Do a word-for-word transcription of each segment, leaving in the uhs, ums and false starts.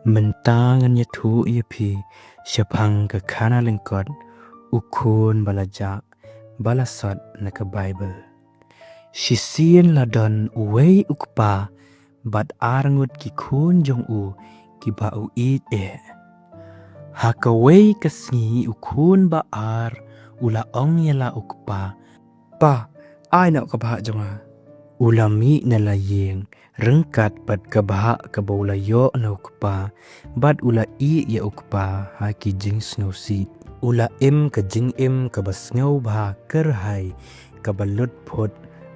Mynta ngan ïathuh ïa phi shaphang ka khana lyngkot, u khun ba la jah, ba la sot na ka Baibl. Shisien la don uwei u kpa bad ar ngut ki khun jong u kiba u ïeit eh. Ha kawei ka sngi u khun ba ar u la ong ïa la u kpa, "Pa, ai noh ka bhah jong nga." U la mih na la ïing ryngkat bad ka bhah kaba u la ïoh na u kpa, bad u la ïeh ïa u kpa ha ki jingsngewsih. U la im ka jingim kaba sngewbha kyrhai, kaba lut phut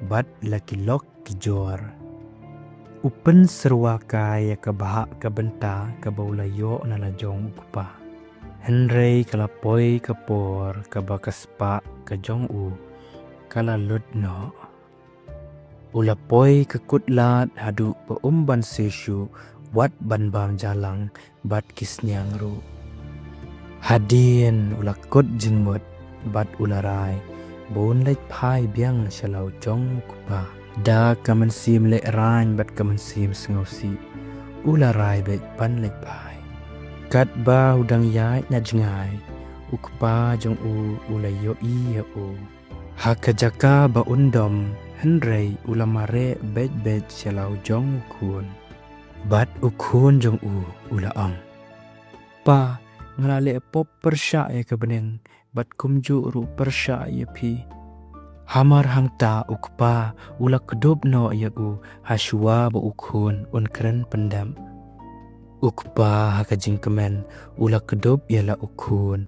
bad la ki lok ki jor. U pynsyrwa kai ïa ka bhah ka bynta kaba u la ïoh na la jong u kpa. Hynrei ka la poi ka por kaba ka spah ka jong u ka la lut noh. U la poi ka kut lad haduh ba um ban siew shuh wat ban bam jalang bad ki sniang ruh. Hadien u la kut jingmut bad u la rai ba un leit phai biang sha la u jong u kpa. Da ka mynsiem lehraiñ bad ka mynsiem sngewsih, u la rai beit ban leit phai. Katba u dang ïaid na jngai, u kpa jong u u la ïohi ïa u ha ka jaka ba un dom, hynrei u la mareh beit beit sha la u jong u khun. Bad u khun jong u u la ong, "Pa, nga la leh pop pyrshah ïa ka bneng bad kumjuh ruh pyrshah ïa phi." Hamar hangta u kpa u la kdup noh ïa u ha shuwa ba u khun un kren pyndep. U kpa ha ka jingkmen u la kdup ïa la u khun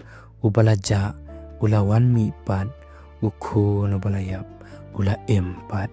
uba la jah, u la wan mih pat, u khun uba la ïap u la im pat.